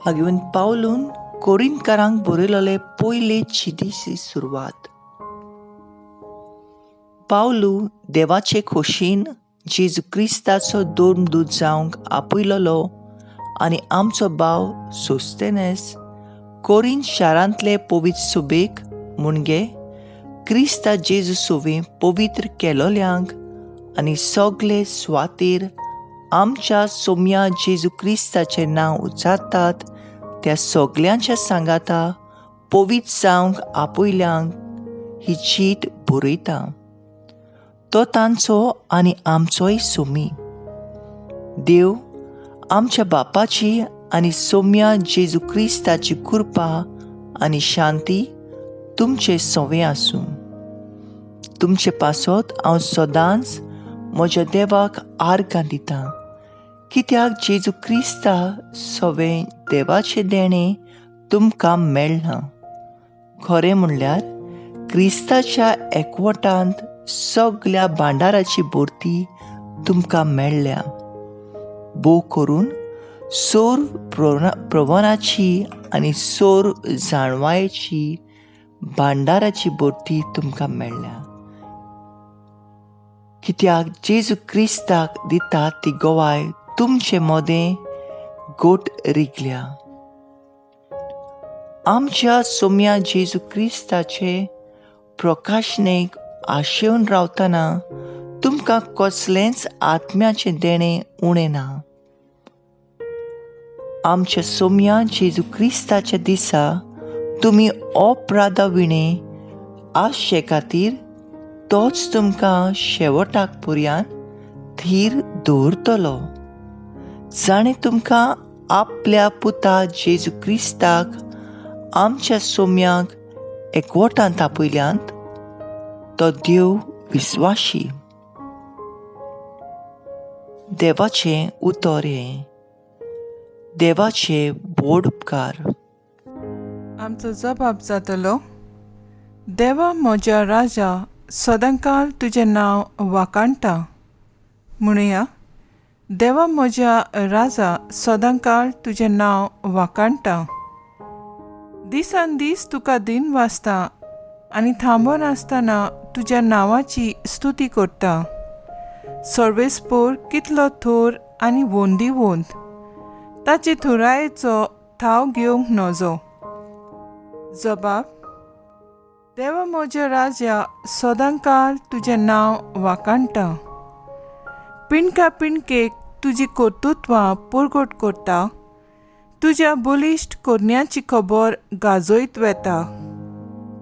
भाग्यवंत पावलून कोरिंतकारांक बरयलोले पयले चिटीची सुरवात. पावलू देवाचे खोशेन जेजू क्रिस्ताचो धर्मदूत जावंक आपयलोलो आनी आमचो भाव सोस्तेनेस कोरिंत शारांतले पवित्र सुबेक मुणगे क्रिस्ता जेजू सोवे पवित्र केलोल्यांक आनी सगळे स्वातीर आमच्या सोम्या जेजू क्रिस्ताचें नांव उच्चारतात त्या सगल्यांच्या सांगाता पवित्र जावंक आपयल्यांक ही चीट बरयता. तो तांचो आनी आमचोय सोमी देव आमच्या बापाची आनी सोम्या जेजू क्रिस्ताची कृपा आनी शांती तुमचे सवे आसूं. तुमचे पासत हांव सदांच म्हज्या देवाक आर्गां दितां, कित्याक जेजू क्रिस्ता सवे देवाचें देणें तुमकां मेळ्ळां. खरें म्हणल्यार क्रिस्ताच्या एकवटांत सगल्या भांडाराची भरती तुमकां मेळ्ळ्या. भोव करून सोर प्रवणाची आनी सोर जाणवायेची भांडाराची भरती तुमकां मेळ्ळ्या, कित्याक जेजू क्रिस्ताक दिता ती गवाय तुमचे मदें गोट रिगल्या. आमच्या सोम्या जेजू क्रिस्ताचे प्रकाशनेक आशेवन रावतना तुमकां कसलेंच आत्म्याचें देणें उणें ना. आमच्या सोम्या जेजू क्रिस्ताच्या दिसा तुमी अपराधा विणें आसचे खातीर तोच तुमकां शेवटाक पर्यान थीर दवरतलो, जाणें तुमकां आपल्या पुता जेजू क्रिस्ताक आमच्या सोम्याक एकवटांत आपयल्यांत तो देव विस्वाशी. देवाचें उतर हें देवाचे व्हड उपकार. आमचो जबाब जातलो, देवा म्हज्या राजा सदांकाल तुजें नांव वाखाणटा. म्हणुया, देवा म्हज्या राजा सदांकाल तुजें नांव वाखाणटा. दिसान दीस तुका दिन वाचता आनी थांबनासतना तुज्या नांवाची स्तुती करता. सर्वेस्पोर कितलो थोर आनी वोंदी वोंद, ताचे थोरायेचो थाव घेवंक नजो. जबाब, देवा म्हज्या राजा सदांकाल तुजें नांव वाखाणटा. पिणका पिणकेक तुजी कर्तृत्वां परगट करता, तुज्या बलिश्ट करण्याची खबर गाजयत वेता.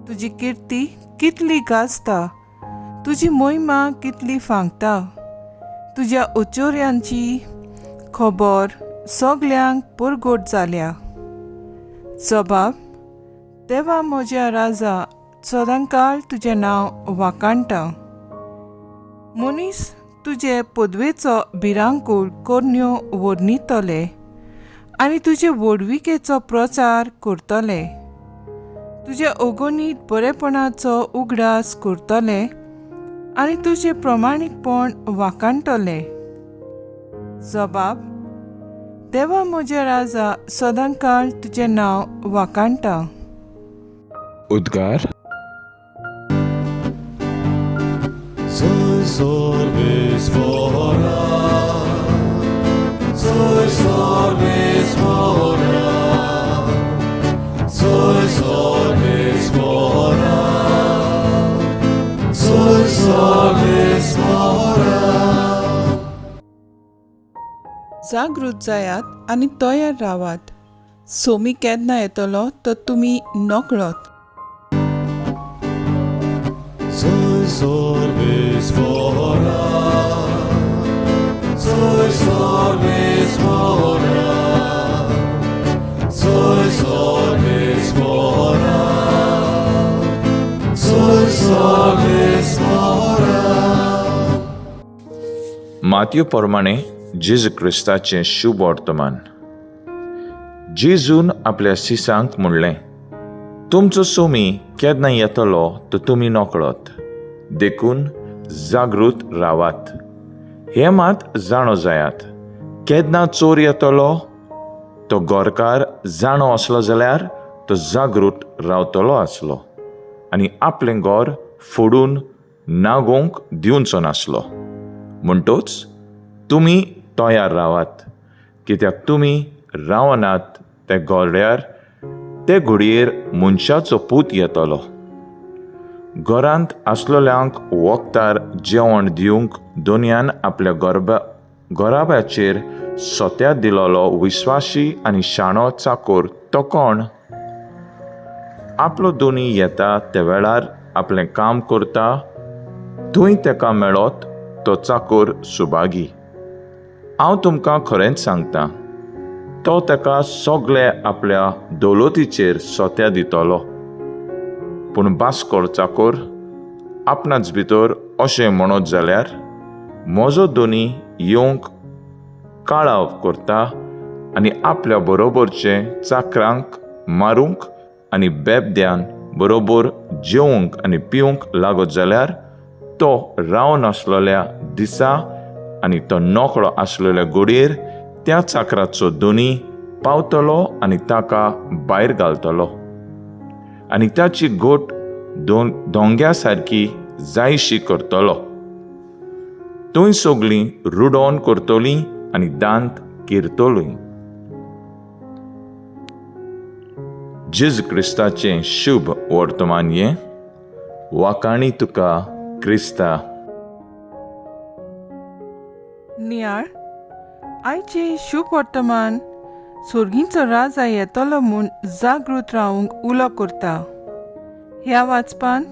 तुजी किर्ती कितली गाजता, तुजी मोहिमा कितली फांकता. तुज्या उच्चोऱ्यांची खबर सगल्यांक परगट जाल्या. जबाब, देवा म्हज्या राजा सदांकाल तुजें नांव वाखाणटा. मनीस तुजे पदवेचो भिरांकूळ करण्यो वर्णितले आनी तुजे व्हडविकेचो प्रचार करतले. तुज्या अगणीत बरेपणाचो उगडास करतले आनी तुजें प्रमाणीकपण वाखाणटले. जबाब, देवा म्हज्या राजा सदांकाल तुजें नांव वाखाणटा. उद्गार. जागृत जायात आनी तयार रावात. सोमी केन्ना येतलो तो तुमी नकळत. मातयो प्रमाणे जेजू क्रिस्ताचें शुभ वर्तमान. जेजून आपल्या शिसांक म्हणलें, तुमचो सोमी केन्ना येतलो तो तुमी नकळत, देखून जागृत रावात. हें मात जाणो जायात, केन्ना चोर येतलो तो गोरकार जाणो आसलो जाल्यार तो जागृत रावतलो आसलो आनी आपलें गोर फोडून नागोवंक दिवचो नासलो. म्हणटोच तुमी तयार रावात, कित्याक तुमी रावनात ते गोड्यार ते घडयेर मनशाचो पूत येतलो. घरांत आसलेल्यांक वखदार जेवण दिवंक दोनयान आपल्या गोराब्याचेर सोत्या दिलोलो विस्वाशी आनी शाणो चाकोर तो कोण? आपलो दोनी येता त्या वेळार आपलें काम करता थंय तेका मेळत तो चाकोर सुभागी. हांव तुमकां खरेंच सांगता, तो ताका सगळे आपल्या दौलतीचेर सोत्या दितलो. पूण बास्कोर चाकोर आपणाच भितर अशें म्हणत जाल्यार म्हजो दोनी येवंक काळाव करता आनी आपल्या बरोबरचे चाकरांक मारूंक आनी बेबद्यान बरोबर जेवंक आनी पिवंक लागत जाल्यार तो रावन आसलेल्या दिसा आनी तो नोकळो आसलेल्या गोडयेर त्या चाकराचो दोनी पावतलो आनी ताका भायर घालतलो आनी ताची गोट दोंग्या सारकी जायशी करतलो. थंय सगळीं रुडोन करतलीं आनी दांत किरतलीं. जेजू क्रिस्ताचें शुभ वर्तमान हें. वाकाणी तुका क्रिस्ता. नियाळ आयचे शुभ वर्तमान सोर्गींचो राजा येतलो म्हूण जागृत रावंक उलो करता. ह्या वाचपांत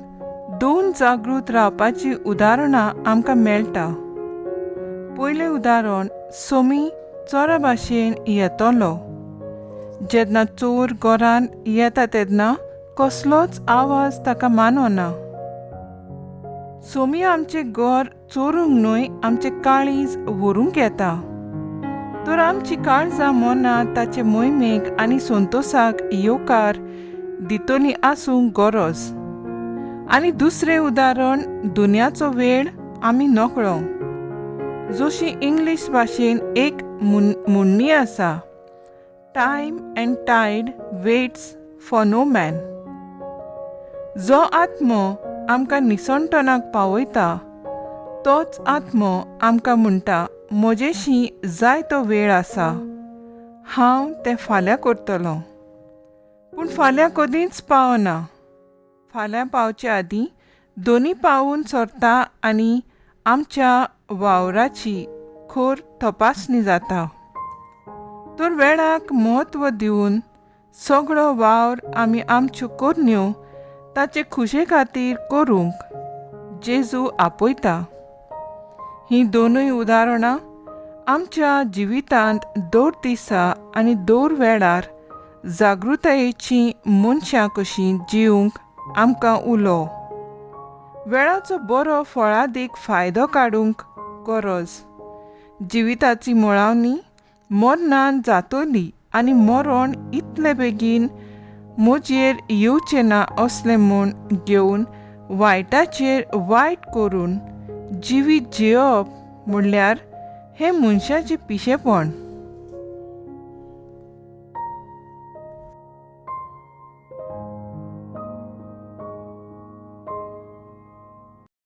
दोन जागृत रावपाचीं उदाहरणां आमकां मेळटा. पयलें उदाहरण सोमी चोरा भाशेन येतलो. जेन्ना चोर घरान येता तेन्ना कसलोच आवाज ताका मानवना. सोमी आमचें घर चोरूंक न्हय, आमचें काळीज व्हरूंक येता. तर आमची काळजां मनां ताचे मोहिमेक आनी संतोसाक येवकार दितली आसूंक गरज. आनी दुसरें उदाहरण दुनियाचो वेळ आमी नकळो. जशी इंग्लीश भाशेन एक म्हणणी आसा, time and tide waits for no man. जो आत्मो आमकां निसणटणाक पावयता तोच आत्मो आमकां म्हणटा, म्हजेशी जाय तो वेळ आसा, हांव तें फाल्यां करतलो. पूण फाल्यां कदींच पावना. फाल्यां पावचे आदीं दोनी पावून सरता आनी आमच्या वावराची खोर तपासणी जाता. तर वेळाक म्हत्व दिवन सगळो वावर आमी आमच्यो करण्यो ताचे खुशे खातीर करूंक जेजू आपयता. हीं दोनूय उदाहरणां आमच्या जिवितांत दर दिसा आनी दर वेळार जागृतायेची मनशां कशीं जिवंक आमकां उलो. वेळाचो बरो फळादीक फायदो काडूंक गरज. जिविताची मुळावणी मरणान जातली आनी मरण इतले बेगीन म्हजेर येवचें ना असलें म्हूण घेवन वायटाचेर वायट करून जिवीत जियेवप म्हणल्यार हें मनशाचें पिशेपण.